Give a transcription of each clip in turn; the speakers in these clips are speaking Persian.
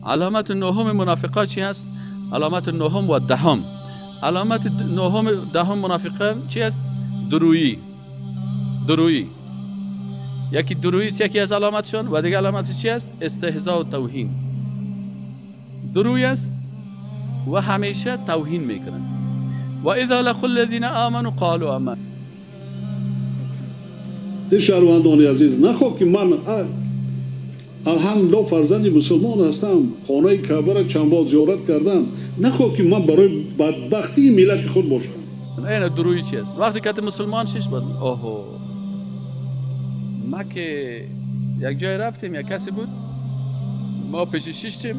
علامت نهم منافقا چی هست؟ علامت نهم و دهم. علامت نهم دهم منافقان چی است؟ درویی. درویی یکی درویی است، یکی از علامتشون، و دیگه علامت چی است؟ استهزاء و توهین. درویی است و همیشه توهین میکنن. و اذا لقوا الذین آمنوا قالوا آمنا. شهروندان عزیز، نخواه که من الحمدلله فرزند مسلمان هستم، خانه کعبه را چند بار زیارت کردم، نخواه که من برای بدبختی ملت خود باشم. این درویی چی است؟ وقتی که مسلمان شش باز اوهو، ما که یک جای رفتیم، یک کسی بود، ما پیش ششتیم،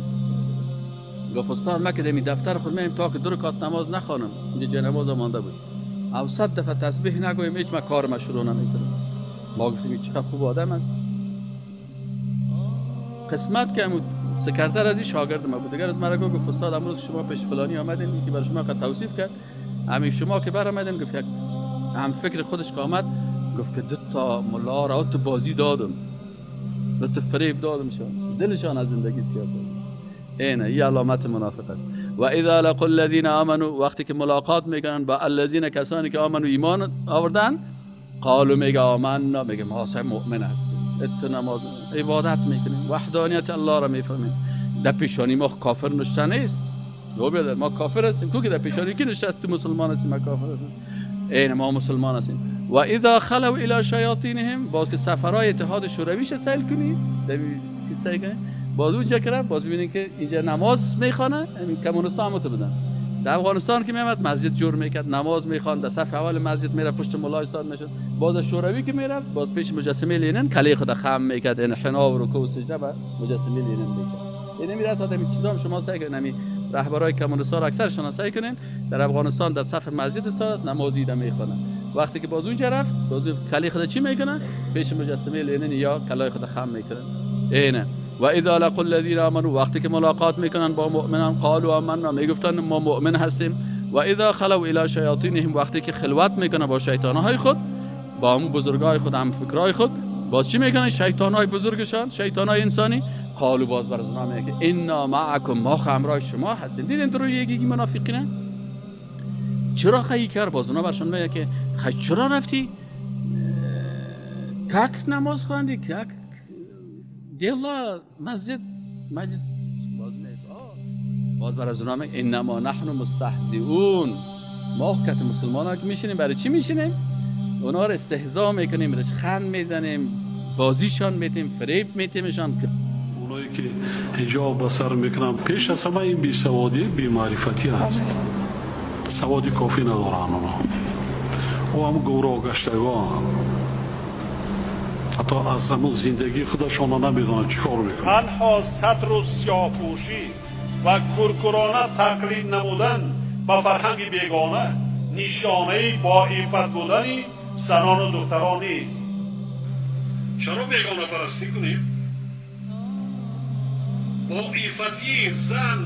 گفت استاد ما که دمی دفتر خود میم تا که دو رکعت نماز نخوانم، اینجا جای نماز مانده بود، او 100 دفعه تسبیح نگویم هیچ ما کار ما شروع نمیکنم. ما گفتیم چقدر خوب آدم است. قسمت که سکرتر از این شاگرد ما بود، دیگر از مرا گفت استاد امروز شما پیش فلانی آمدین، یکی برای شما قد توصیف کرد، همین شما که برآمدیم، گفت یک هم فکر خودش که آمد، گفت که دو تا ملا را تو بازی دادم، دو تا فریب دادم، شان دلشان از زندگی سیاه داد. اینه این علامت منافق است. و اذا لقوا الذین آمنوا، وقتی که ملاقات میکنن با الذین کسانی که آمنوا ایمان آوردن، قالوا میگه آمنا، میگه ما سه مؤمن هستیم، ات نماز عبادت میکنیم، وحدانیت الله را میفهمیم. در پیشانی ما کافر نشته نیست، ما کافر هستیم، کو که در پیشانی کی نشته است؟ تو مسلمان هستیم، ما کافر هستیم. این ما مسلمان هستیم. و اذا خلوا الی شیاطینهم، باز که سفرهای اتحاد شوروی شه سیل کنی، در چیز سیل کنی، باز اونجا که رفت، باز ببینید که اینجا نماز میخوانه، همین کمونیست‌ها هم تو بودن. در افغانستان که میامد مسجد جور میکرد، نماز میخواند، در صف اول مسجد میرفت، پشت ملا ایستاد میشد. باز شوروی که میرفت، باز پیش مجسمه لنین کله خود خم میکرد، انحنا و رکوع و سجده به مجسمه لنین میکرد. یعنی میرفت تا این چیزا هم شما سعی کنین، همین رهبرای کمونیست‌ها را اکثرشون سعی کنین در افغانستان در صف مسجد ایستاد است، نماز ایده میخوانه. وقتی که باز اونجا رفت، باز کله خود چی میکنه؟ پیش مجسمه لنین یا کلای خود خم میکنه. اینه. و اذا لقوا الذین آمنوا، وقتی که ملاقات میکنن با مؤمنان، قالوا آمنا، میگفتن ما مؤمن هستیم. و اذا خلوا الی شیاطینهم، وقتی که خلوت میکنه با شیطانهای خود، با همون بزرگای خود، هم فکرای خود، باز چی میکنن؟ شیطانهای بزرگشان، شیطانهای انسانی، قالوا باز بر از اونها میگه انا معکم، ما همراه شما هستیم. دیدین درو یکی منافقینه چرا خیلی کرد؟ باز اونا برشون میگه که خی چرا رفتی کک نماز خواندی، کک دیلا مسجد مجلس، باز میگه باز بر از اونها میگه انما نحن مستهزئون، ما که مسلمان ها که میشینیم برای چی میشینیم؟ اونا رو استهزا میکنیم، رشخند میزنیم، بازیشان میتیم، فریب میتیمشان. اونایی که حجاب به سر میکنن پیش از همه این بی سوادی، بی معرفتی هست، سوادی کافی ندارن اونا، او هم گورا گشتگان، حتی از همون زندگی خودشان نمیدونن چیکار میکنن. تنها ستر و سیاه‌پوشی و کورکورانه تقلید نمودن با فرهنگ بیگانه نشانه با عفت بودن زنان و دختران نیست. چرا بیگانه پرستی کنیم؟ با عفتی زن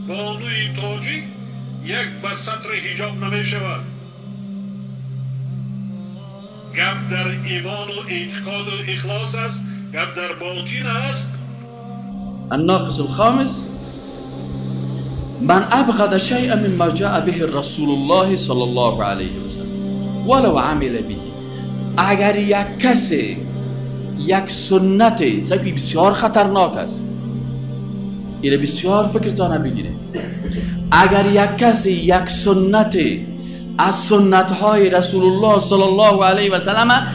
بانوی تاجیک یک به ستر حجاب نمی شود. گپ در ایمان و اعتقاد و اخلاص است، گپ در باطن است. الناقص الخامس من ابغض شيئا مما جاء به رسول الله صلی الله علیه و سلم ولو عمل به. اگر یک کسی یک سنت که بسیار خطرناک است، اینه بسیار فکرتان بگیره، اگر یک کسی یک سنت از سنت های رسول الله صلی الله علیه و سلم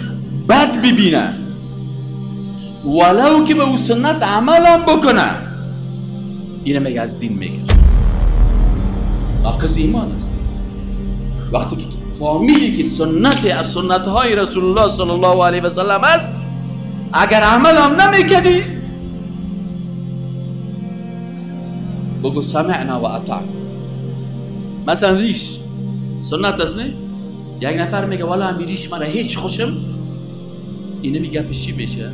بد ببینه، ولو که به او سنت عمل هم بکنه، اینه میگه از دین میکشه، ناقص ایمان است. وقتی که فهمیدی که سنت از سنت های رسول الله صلی الله علیه و سلم است، اگر عمل هم نمیکدی بگو سمعنا و اطعنا. مثلا ریش سنت است نه؟ یک نفر میگه والا همی ریش مرا هیچ خوشم، اینه میگه پیش چی میشه؟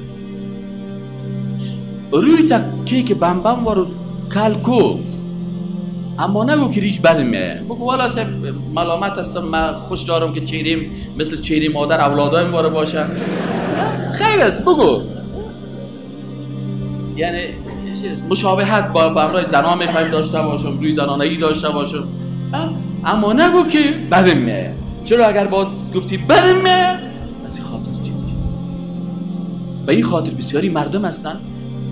روی تا کیک بمبم وارو کلکو، اما نگو که ریش بد میه، بگو والا ملامت هستم، من خوش دارم که چهریم مثل چهره مادر اولادایم وارو باشه، خیر است بگو. یعنی مشابهت با همراه زنا میخوایم داشته باشم، روی زنانگی داشته باشم، اما نگو که بدم میاد. چرا اگر باز گفتی بدم میاد، از این خاطر چی میشه؟ به این خاطر بسیاری مردم هستن،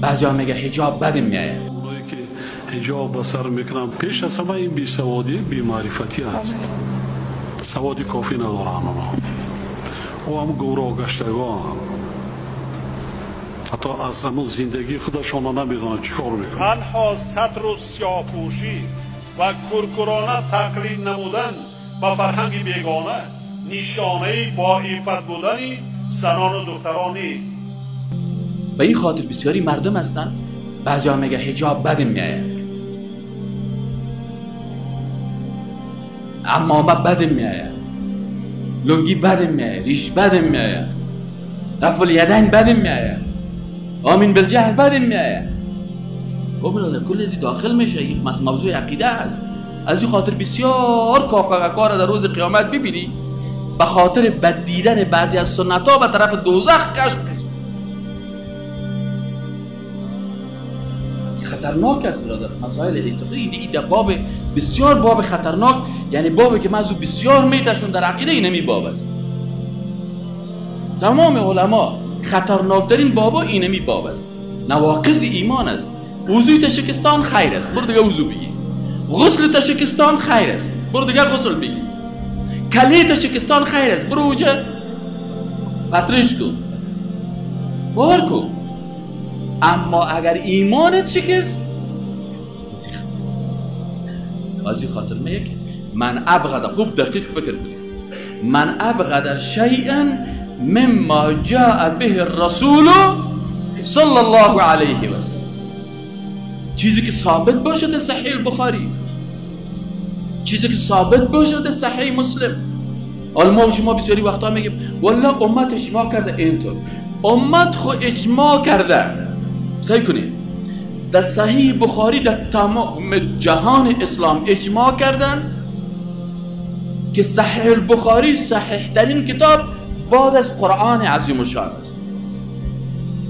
بعضیا میگه حجاب بدم میاد. اونایی که حجاب به سر میکنن پیش از همه این بیسوادی، بی‌معرفتی است. سواد کافی ندارن اونا. او هم گورا گشتگان، حتی از همون زندگی خودشان نمیدونن چیکار میکنن. تنها ستر و سیاه‌پوشی و کورکورانه تقلید نمودن با فرهنگ بیگانه نشانه با عفت بودن زنان و دختران نیست. به این خاطر بسیاری مردم هستن، بعضیا میگه حجاب بدم میاد، عمامه بدم میاد، لنگی بدم میاد، ریش بدم میاد، رفع الیدین بدم میاد، آمین بالجهل بدم میاد. خب کل از داخل میشه، این موضوع عقیده است. از این خاطر بسیار کاکاکا را در روز قیامت ببینی، به خاطر بد دیدن بعضی از سنت ها به طرف دوزخ کش میشه. خطرناک است برادر، مسائل اعتقادی این باب بسیار باب خطرناک، یعنی بابی که من از او بسیار میترسم در عقیده، اینمی باب است. تمام علما خطرناکترین بابا اینمی باب است، نواقض ایمان است. وضوی تشکستان خیر است، برو دیگه وضو بگی. غسل تشکستان خیر است، برو دیگه غسل بگی. کلی تشکستان خیر است، برو اونجا پترش کن، باور کن. اما اگر ایمانت شکست، از این خاطر میگه که من ابغض، خوب دقیق فکر کنید، من ابغض شیئا مما جاء به الرسول صلی الله علیه و سلم، چیزی که ثابت باشه در صحیح البخاری، چیزی که ثابت باشه در صحیح مسلم. حالا ما و شما بسیاری وقتا میگیم والله امت اجماع کرده، اینطور امت خو اجماع کرده. سعی کنید در صحیح بخاری در تمام جهان اسلام اجماع کردن که صحیح البخاری صحیح ترین کتاب بعد از قرآن عظیم الشان است.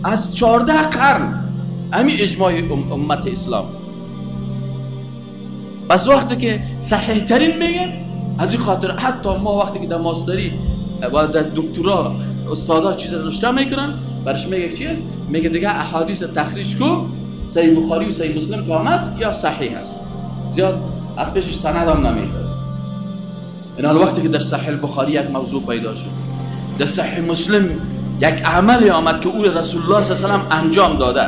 از 14 قرن همین اجماع امت اسلام است. پس وقتی که صحیح ترین میگه، از این خاطر حتی ما وقتی که در ماستری و در دکترا استادا چیز رو نوشته میکنن، برش میگه چی است؟ میگه دیگه احادیث تخریج کو، صحیح بخاری و صحیح مسلم که آمد یا صحیح است، زیاد از پیشش سند هم نمیخواد. این حال وقتی که در صحیح بخاری یک موضوع پیدا شد، در صحیح مسلم یک عملی آمد که او رسول الله صلی الله علیه و سلم انجام داده،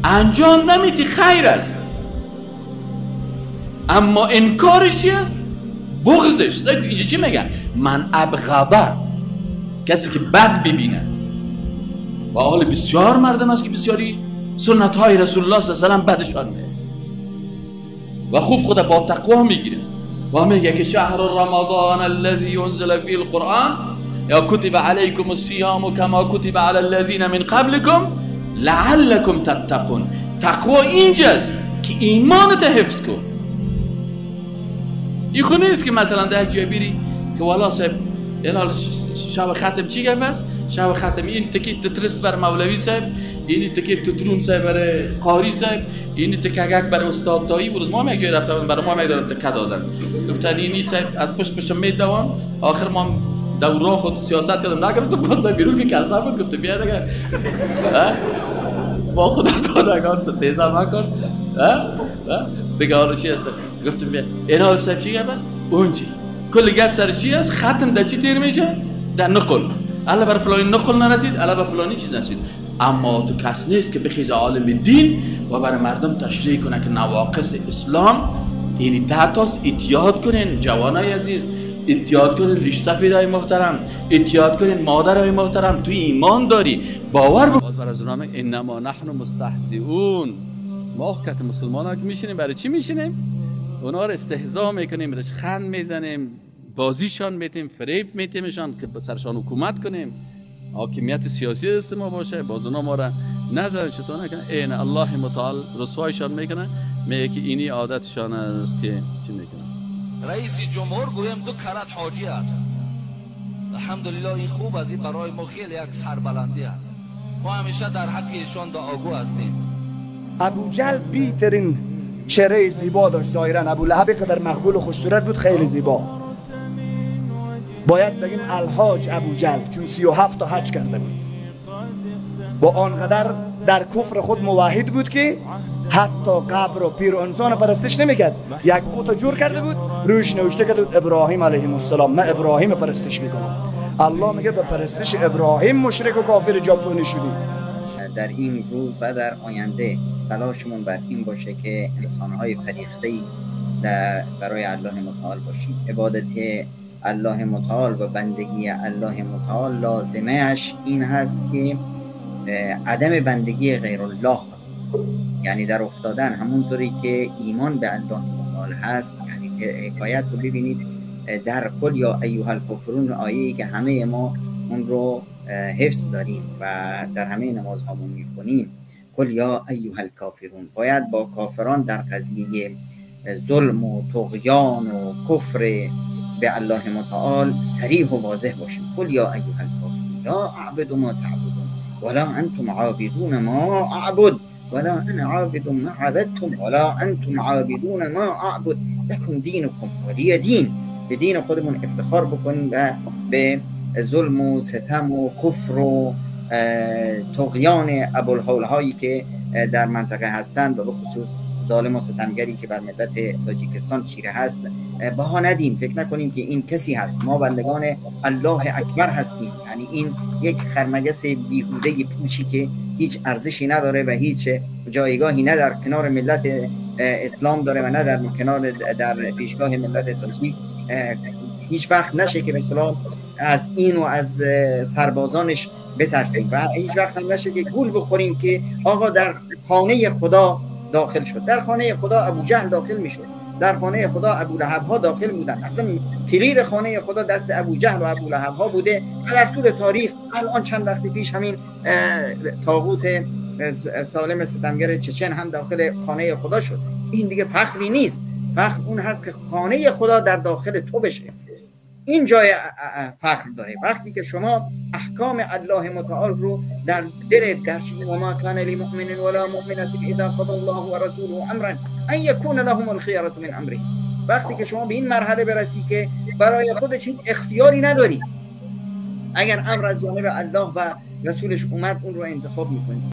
انجام نمیتی خیر است، اما انکارش چی است؟ بغضش. اینجا چی میگن؟ من ابغض، کسی که بد ببینه. و حال بسیار مردم است که بسیاری سنت های رسول الله صلی الله علیه و سلم بدشان میاد و خوب خود با تقوا میگیره و میگه که شهر رمضان الذي انزل فيه القرآن یا کتب علیکم الصیام کما کتب علی الذین من قبلکم لعلکم تتقون. تقوا اینجاست که ایمانت حفظ کن. این خو نیست که مثلا در یک جای بیری که والا صاحب اینا شب ختم چی گفت است؟ شب ختم این تکی تترس بر مولوی صاحب، این تکی تترون صاحب بر قاری صاحب، این تکگک بر استاد تایی. بروز ما هم یک جای رفتم، برای ما هم یک دارن تکه دادن، گفتن اینی صاحب از پشت پشت میدوان. آخر ما دورا خود سیاست کردم نگرفتم، باز در بیرون که کس نبود، گفت بیا دیگه با خدا دادگان ستیزه مکن دیگه. حالا چی هست؟ گفتم بیا اینا صاحب چی گفت است؟ اون چی کل گپ سر چی است؟ ختم در چی تیر میشه؟ در نقل. الا بر فلانی نقل نرسید، الا بر فلانی چیز نرسید. اما تو کس نیست که بخیز عالم دین و برای مردم تشریح کنه که نواقص اسلام یعنی 10 تاست. اتیاد کنین جوانای عزیز، اتیاد کنین ریش سفیدای محترم، اتیاد کنین مادرای محترم. تو ایمان داری، باور بکن. بر از نام انما نحن مستهزئون. ما که مسلمان ها که میشینیم، برای چی میشینیم؟ اونا رو استهزا میکنیم، رشخند میزنیم، بازیشان میتیم، فریب میتیمشان که سرشان حکومت کنیم، حاکمیت سیاسی دست ما باشه. باز اونا ما را نظر چطور نکنه. این الله متعال رسوایشان میکنه، میگه که اینی عادتشان است که چی میکنه. رئیس جمهور گویم 2 کرت حاجی است. الحمدلله این خوب از این برای ما خیلی یک سربلندی است. ما همیشه در حق ایشان دعاگو هستیم. ابو جهل بیترین چهره زیبا داشت ظاهرا. ابو لهب قدر مقبول و خوش صورت بود، خیلی زیبا. باید بگیم الحاج ابو جهل، چون 37 تا حج کرده بود، با آنقدر در کفر خود موحد بود که حتی قبر و پیر و انسان پرستش نمیکرد. یک بت جور کرده بود، روش نوشته کرده بود ابراهیم علیه السلام، من ابراهیم پرستش میکنم. الله میگه به پرستش ابراهیم مشرک و کافر ژاپنی شدی. در این روز و در آینده تلاشمون بر این باشه که انسانهای فریخته‌ای برای الله متعال باشیم. عبادت الله متعال و بندگی الله متعال لازمه اش این هست که عدم بندگی غیر الله، یعنی در افتادن، همونطوری که ایمان به الله متعال هست. یعنی حکایت رو ببینید در قل یا ایها الکافرون، آیه‌ای که همه ما اون رو حفظ داریم و در همه نمازهامون میخونیم، قل یا ایها الکافرون. باید با کافران در قضیه ظلم و طغیان و کفر به الله متعال صریح و واضح باشیم. قل یا ایها الکافرون لا اعبد ما تعبدون ولا انتم عابدون ما اعبد ولا انا عابد ما عبدتم ولا انتم عابدون ما اعبد لکم دینکم ولی دین. به دین خودمون افتخار بکنیم و به ظلم و ستم و کفر و طغیان ابوالهول هایی که در منطقه هستند و به خصوص ظالم و ستمگری که بر ملت تاجیکستان چیره هست بها ندیم. فکر نکنیم که این کسی هست، ما بندگان الله اکبر هستیم. یعنی این یک خرمگس بیهوده پوچی که هیچ ارزشی نداره و هیچ جایگاهی نه در کنار ملت اسلام داره و نه در کنار در پیشگاه ملت تاجیک. هیچ وقت نشه که مثلا از این و از سربازانش بترسیم و هیچ وقت هم نشه که گول بخوریم که آقا در خانه خدا داخل شد. در خانه خدا ابو جهل داخل میشد، در خانه خدا ابو لهب ها داخل بودن. اصلا کلید خانه خدا دست ابو جهل و ابو لهب ها بوده در طول تاریخ. الان چند وقت پیش همین طاغوت سالم ستمگر چچن هم داخل خانه خدا شد. این دیگه فخری نیست، فخر اون هست که خانه خدا در داخل تو بشه. این جای فخر داره وقتی که شما احکام الله متعال رو در دل درشید. و ما کان لمؤمن ولا مؤمنة اذا قضى الله ورسوله امرا ان يكون لهم الخيرة من امره. وقتی که شما به این مرحله برسی که برای خودت هیچ اختیاری نداری، اگر امر از جانب الله و رسولش اومد اون رو انتخاب میکنی.